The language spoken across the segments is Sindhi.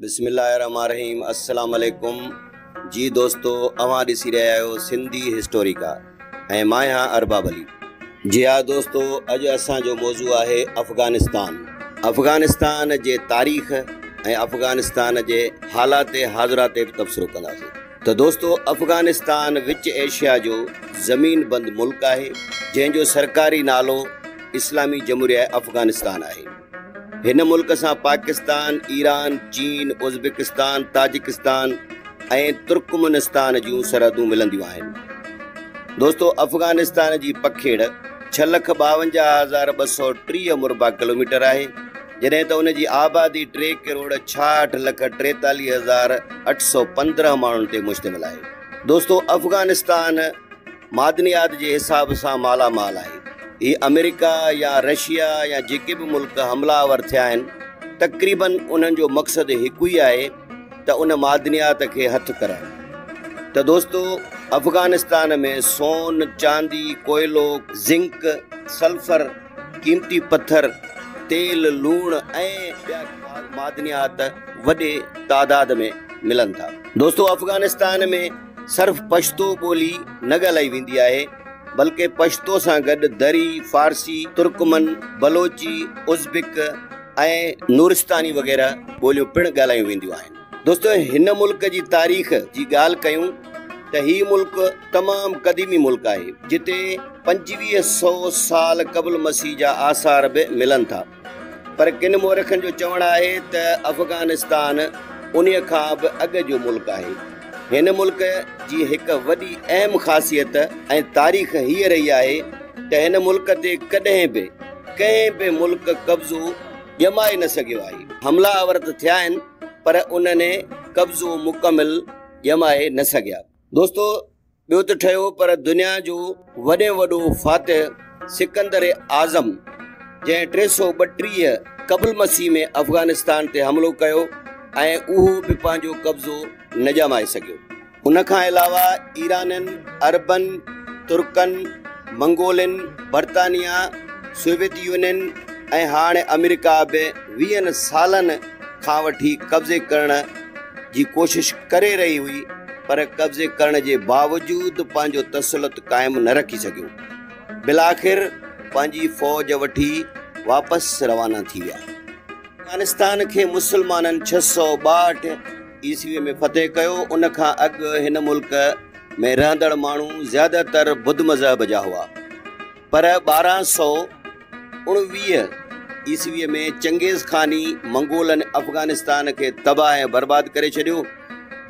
بسم الله الرحمٰن الرحيم السلام عليڪم جي دوستو اوهان ڏسي رهيا آهيو سنڌي هسٽوريڪا ۽ مان آهيان ارباب علي جي ها دوستو اڄ اسان جو موضوع آهي افغانستان افغانستان جي تاريخ ۽ افغانستان جي حالات حاضره تي به تبصرو ڪنداسين ته دوستو افغانستان وچ ايشيا جو زمين بند ملڪ آهي جنهن جو سرڪاري نالو اسلامي جمهوريه افغانستان آهي هن ملڪ سان پاڪستان، ايران، چين، ازبڪستان، تاجڪستان ۽ ترڪمنستان جون سرحدون ملنديون آهن. دوستو افغانستان جي پکيڙ 6,52,230 مربع ڪلوميٽر آهي، جڏهن ته ان جي آبادي ٽي ڪروڙ 66 لک 43,815 ماڻهن تي مشتمل آهي. دوستو افغانستان معدنيات جي حساب سان مالا مال آهي. هي آمريڪا يا رشيا يا جيڪي به ملڪ حمله آور ٿيا آهن تقريبن انهن جو مقصد هڪ ئي آهي ته ان معدنيات کي هٿ ڪرڻ. ته دوستو افغانستان ۾ سون، چاندي، ڪوئلو، زنڪ، سلفر، قيمتي پٿر، تيل، لوڻ ۽ ٻيا معدنيات وڏي تعداد ۾ ملن ٿا. دوستو افغانستان ۾ صرف پشتو ٻولي نه ڳالهائي ويندي آهي بلڪه پشتو سان گڏ دري، فارسي، ترڪمن، بلوچي، ازبڪ ۽ نورستاني وغيره ٻوليون پڻ ڳالهايون وينديون آهن. دوستو هن ملڪ جي تاريخ جي ڳالهه ڪيون ته هي ملڪ تمام قديمي ملڪ آهي جتي 2500 سال قبل مسيح جا آثار به ملن ٿا. پر ڪن مورخن جو چوڻ آهي ته افغانستان انهيء کان به اڳ جو ملڪ آهي. هن ملڪ جي هڪ وڏي اهم خاصيت ۽ تاريخ هيء رهي آهي ته هن ملڪ تي ڪڏهن به ڪنهن به ملڪ قبضو ڄمائي نه سگهيو آهي. حمله آور ته ٿيا آهن پر انهن قبضو مڪمل ڄمائي نه سگهيا. دوستو! ٻيو ته ٺهيو پر دنيا جو وڏي ۾ وڏو فاتح سڪندر اعظم جنهن 332 قبل مسيح ۾ افغانستان تي حملو ڪيو ۽ اهو به پنهنجو قبضو نه ڄمائي سگهيو. ان کان علاوه ايرانين، عربن، ترڪن، منگولين، برطانيا، سوويت يونين ۽ هاڻ آمريڪا به ويهن سالن کان وٺي قبضي ڪرڻ جي ڪوشش ڪري رهي هئي پر قبضي ڪرڻ جي باوجود پنهنجو تسلط قائم نه رکي سگهيو. بالاخر پنهنجي فوج وٺي واپس روانا ٿي ويا. افغانستان کي مسلمانن 662 عيسوي ۾ فتح ڪيو. ان کان اڳ هن ملڪ ۾ رهندڙ ماڻهو زياده تر ٻڌ مذهب جا هئا. پر 1219 عيسويء ۾ چنگيز خاني منگولن افغانستان کي تباهه ۽ برباد ڪري ڇڏيو،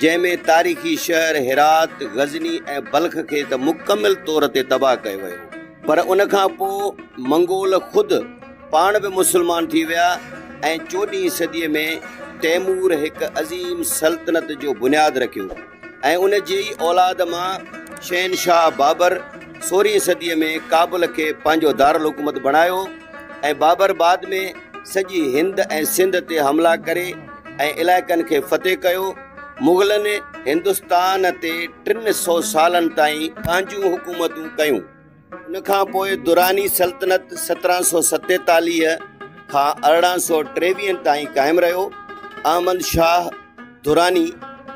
جنهن ۾ تاريخي شهر هرات، غزني ۽ بلخ کي ته مڪمل طور تي تباهه ڪيو ويو. پر ان کان پوء منگول خود پاڻ به مسلمان ٿي ويا ۽ چوڏهين صديء ۾ تيمور هڪ عظيم سلطنت جو بنياد رکيو. ۽ ان جي ئي اولاد مان شهنشاهه بابر سورهين صديء ۾ ڪابل کي پنهنجو دارالحڪومت بڻايو ۽ بابر بعد ۾ سڄي هند ۽ سنڌ تي حملا ڪري ۽ علائقن کي فتح ڪيو. مغلن هندستان تي 300 سالن تائين پنهنجون حڪومتون ڪيون. ان کان پوء دراني سلطنت 1747 کان 1823 تائين قائم رهيو. احمد شاهه دراني،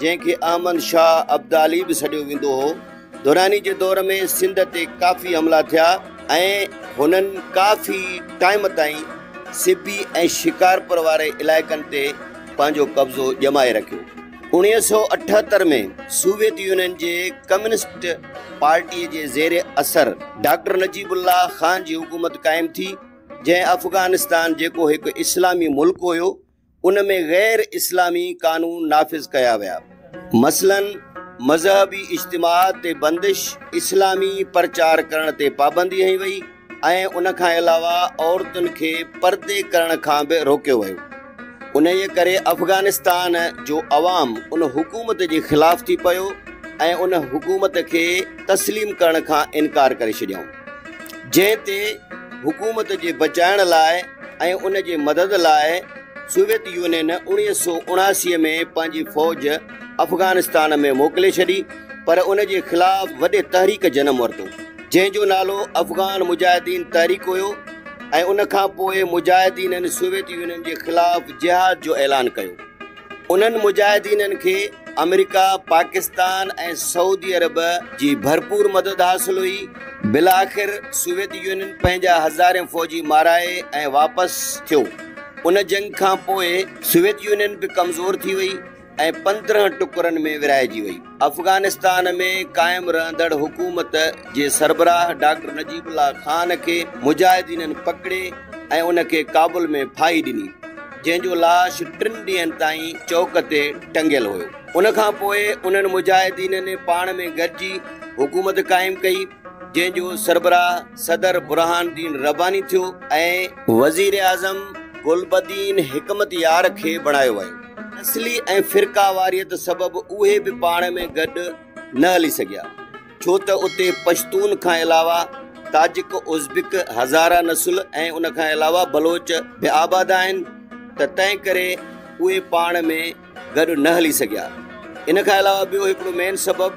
جنهن کي احمد شاهه ابدالي به سڏيو ويندو هو، دراني جي دور ۾ سنڌ تي ڪافي حملا ٿيا ۽ هنن ڪافي ٽائيم تائين سبي ۽ شڪارپور واري علائقن تي پنهنجو قبضو ڄمائي رکيو. 1978 ۾ سوويت يونين جي ڪميونسٽ پارٽيء جي زير اثر ڊاڪٽر نجيب الله خان جي حڪومت قائم ٿي، جنهن افغانستان جيڪو هڪ اسلامي ملڪ هيو، ان ۾ غير اسلامي قانون نافذ ڪيا ويا. مثلاً مذهبي اجتماعات تي بندش، اسلامي پرچار ڪرڻ تي پابندي هنئي وئي. ۽ ان کان علاوه عورتن کي پردي ڪرڻ کان به روڪيو ويو. انهيء ڪري افغانستان جو عوام ان حڪومت جي خلاف ٿي پيو ۽ ان حڪومت کي تسليم ڪرڻ کان انڪار ڪري ڇڏيائون، جنهن تي حڪومت جي بچائڻ لاء ۽ ان جي مدد لاء سوويت يونين 1979 ۾ پنهنجي فوج افغانستان ۾ موڪلي ڇڏي، پر ان جي خلاف وڏي تحريڪ جنم ورتو. جنهن جو نالو افغان مجاهدين تحريڪ هيو ۽ ان کان پوء مجاهدينن سوويت يونين جي خلاف جهاد جو اعلان ڪيو. انهن مجاهدينن کي آمريڪا، پاڪستان ۽ سعودي عرب جي ڀرپور مدد حاصل هئي. بالآخر سوويت يونين پنهنجا هزارين فوجي مارائي ۽ واپس ٿيو. ان جنگ کان پوء سوويت يونين به ڪمزور ٿي وئي ۽ 15 ٽڪرن ۾ ورهائجي وئي. افغانستان ۾ قائم رهندڙ حڪومت جي سربراهه ڊاڪٽر نجيب الله خان کي مجاهدينن پڪڙي ۽ ان کي ڪابل ۾ ڦاهي ڏني. جنهن جو لاش 3 ڏينهن تائين چوڪ تي ٽنگيل هيو. ان کان پوء انهن مجاهدينن پاڻ ۾ گڏجي حڪومت قائم ڪئي، جنهن جو سربراهه صدر برهان الدين رباني ٿيو ۽. وزيراعظم گلبدين حڪمت يار کي بڻايو ويو. نسلي ۽ فرقه واريت سبب اهي به پاڻ ۾ گڏ نه هلي سگهيا. ڇو ته اتي پشتون کان علاوه تاجڪ، ازبڪ، هزاره نسل ۽ ان کان علاوه بلوچ به آباد آهن ته تنهن ڪري اهي پاڻ ۾ گڏ نه هلي سگهيا. ان کان علاوه ٻيو هڪڙو مين سبب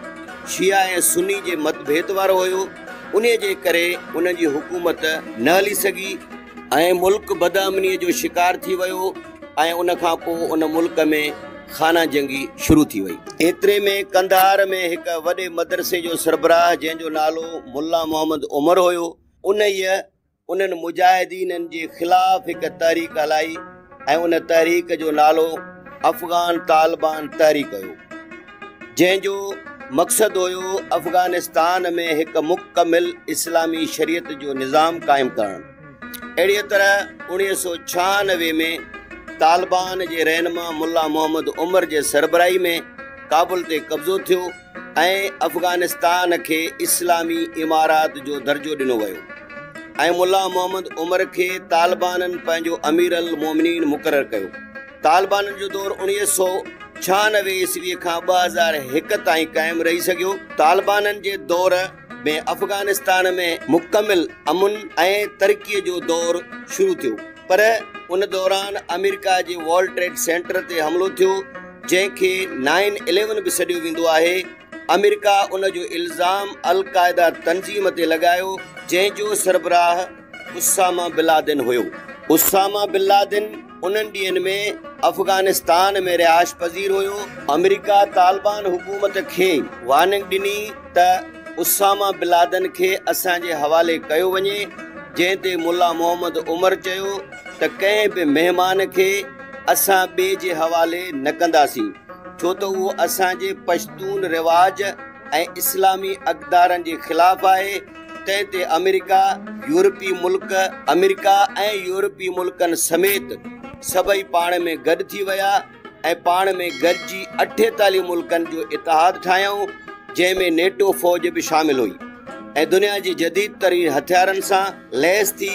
شيعا ۽ سني جي مت ڀيد وارو هيو، انهي جي ڪري انهن جي حڪومت نه هلي سگهي ۽ ملڪ بدامني جو شڪار ٿي ويو ۽ ان کان پوء ان ملڪ ۾ خانه جنگي شروع ٿي وئي. ايتري ۾ قنڌار ۾ هڪ وڏي مدرسي جو سربراهه جنهن جو نالو ملا محمد عمر هيو، انهيء انهن مجاهدينن جي خلاف هڪ تحريڪ هلائي ۽ ان تحريڪ جو نالو افغان طالبان تحريڪ هيو، جنهن جو مقصد هيو افغانستان ۾ هڪ مڪمل اسلامي شريعت جو نظام قائم ڪرڻ. اهڙيء طرح 1996 ۾ طالبان جي رهنما ملا محمد عمر جي سربراهي ۾ ڪابل تي قبضو ٿيو ۽ افغانستان کي اسلامي امارات جو درجو ڏنو ويو ۽ ملا محمد عمر کي طالبانن پنهنجو امير المومنين مقرر ڪيو. طالبانن جو دور 1996 عيسوي کان 2001 تائين قائم رهي سگهيو. طالبانن جي دور ۾ افغانستان ۾ مڪمل امن ۽ ترقي جو دور شروع ٿيو پر ان دوران آمريڪا جي ورلڊ ٽريڊ سينٽر تي حملو ٿيو، جنهن کي نائن اليون به سڏيو ويندو آهي. آمريڪا ان جو الزام القاعده تنظيم تي لڳايو، جنهن جو سربراهه اسامه بن لادن هيو. اسامه بن لادن انهن ڏينهن ۾ افغانستان ۾ رهائش پذير هيو. آمريڪا طالبان حڪومت کي وارننگ ڏني ته اسامه بن لادن کي اسان جي حوالي ڪيو وڃي، جنهن تي ملا محمد عمر چيو ته ڪنهن به مهمان کي اسان ٻئي جي حوالي نه ڪنداسين، ڇو ته اهو اسان جي پشتون رواج ۽ اسلامي اقدارن جي خلاف آهي. تنهن تي آمريڪا، يورپي ملڪ، آمريڪا ۽ يورپي ملڪن سميت سڀئي پاڻ ۾ گڏ ٿي ويا ۽ پاڻ ۾ گڏجي 48 ملڪن جو اتحاد ٺاهيائون، جنهن ۾ نيٽو فوج به شامل هئي ۽ دنيا جي جديد ترين هٿيارن سان ليس ٿي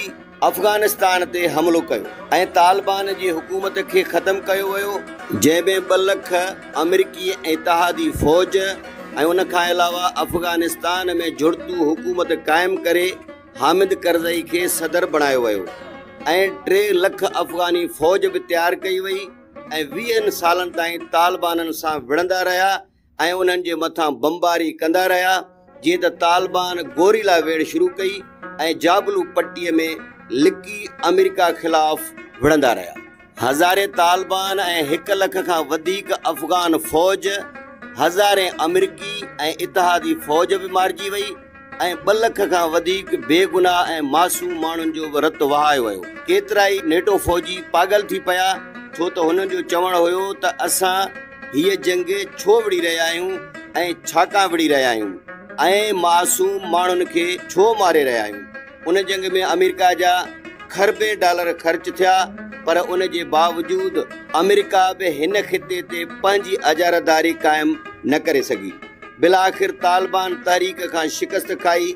افغانستان تي حملو ڪيو ۽ طالبان جي حڪومت کي ختم ڪيو ويو، جنهن ۾ 2 لک آمريڪي ۽ اتحادي فوج ۽ ان کان علاوه افغانستان ۾ جڙتو حڪومت قائم ڪري حامد ڪرزئي کي صدر بڻايو ويو ۽ 3 لک افغاني فوج به تيار ڪئي وئي ۽ 20 سالن تائين طالبانن سان وڙهندا رهيا ۽ انهن جي مٿان بمباري ڪندا رهيا، جيئن ته طالبان گوريلا ويڙهه شروع ڪئي ۽ جابلو پٽي ۾ لڪي آمريڪا خلاف وڙهندا رهيا. هزارين طالبان ۽ 1 لک کان وڌيڪ افغان فوج، هزارين آمريڪي ۽ اتحادي فوج به مارجي وئي. ۽ 2 لک کان وڌيڪ بيگناهه ۽ معصوم ماڻهن جو به رت وهايو ويو. ڪيترائي نيٽو فوجي پاڳل ٿي پيا، ڇو ته هنن جو چوڻ هيو ته اسان هيء جنگ ڇو وڙهي رهيا آهيون ۽ ڇاڪان وڙهي رهيا آهيون ۽ معصوم ماڻهن کي ڇو ماري رهيا آهيون. ان جنگ ۾ آمريڪا جا کربين ڊالر خرچ ٿيا، پر ان جي باوجود آمريڪا به هن خطي تي پنهنجي اجاره داري قائم نه ڪري سگهي. بالآخر طالبان تحريڪ کان شڪست کائي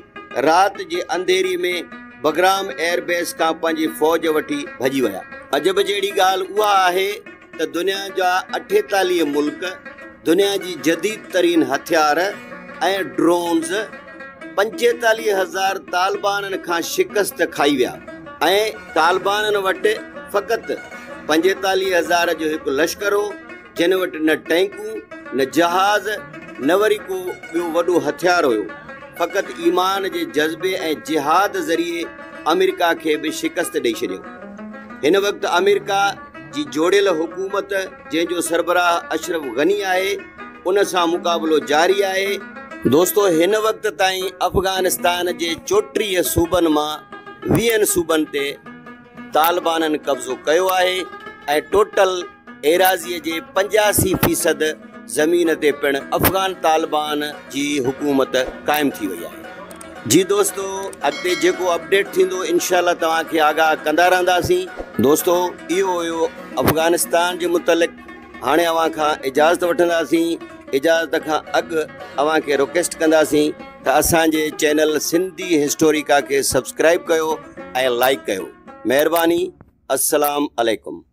رات جي انڌيري ۾ بگرام ايئر بيس کان پنهنجي فوج وٺي ڀڄي ويا. عجب جهڙي ڳالهه اها آهي ته دنيا جا 48 ملڪ دنيا جي جديد ترين هٿيار ۽ ڊرونز 45 هزار طالبانن کان شڪست کائي ويا ۽ طالبانن وٽ فقط 45 هزار جو هڪ لشڪر هو، جن وٽ نه ٽئنڪون، نه جهاز، نه وري ڪو ٻيو وڏو هٿيار هيو. فقط ايمان جي جذبي ۽ جهاد ذريعي آمريڪا کي به شڪست ڏئي ڇڏيو. هن وقت آمريڪا جي جوڙيل حڪومت جنهن جو سربراهه اشرف غني آهي ان سان مقابلو جاري آهي. دوستو هن وقت تائين افغانستان جي 34 صوبن مان 20 صوبن تي طالبانن قبضو ڪيو آهي ۽ ٽوٽل ايراضي جي 85 فيصد زمين تي پڻ افغان طالبان جي حڪومت قائم ٿي وئي آهي. جي دوستو اڳتي جيڪو اپڊيٽ ٿيندو انشاء الله توهان کي آگاهه ڪندا رهنداسين. دوستو اهو هيو افغانستان جي متعلق هاڻي اوهان کان اجازت وٺنداسين اجازت کان اڳ اوهان کي رڪويسٽ ڪنداسين ته اسان جي چينل سنڌي هسٽوريڪا کي سبسڪرائب ڪيو ۽ لائيڪ ڪيو مهرباني السلام عليڪم.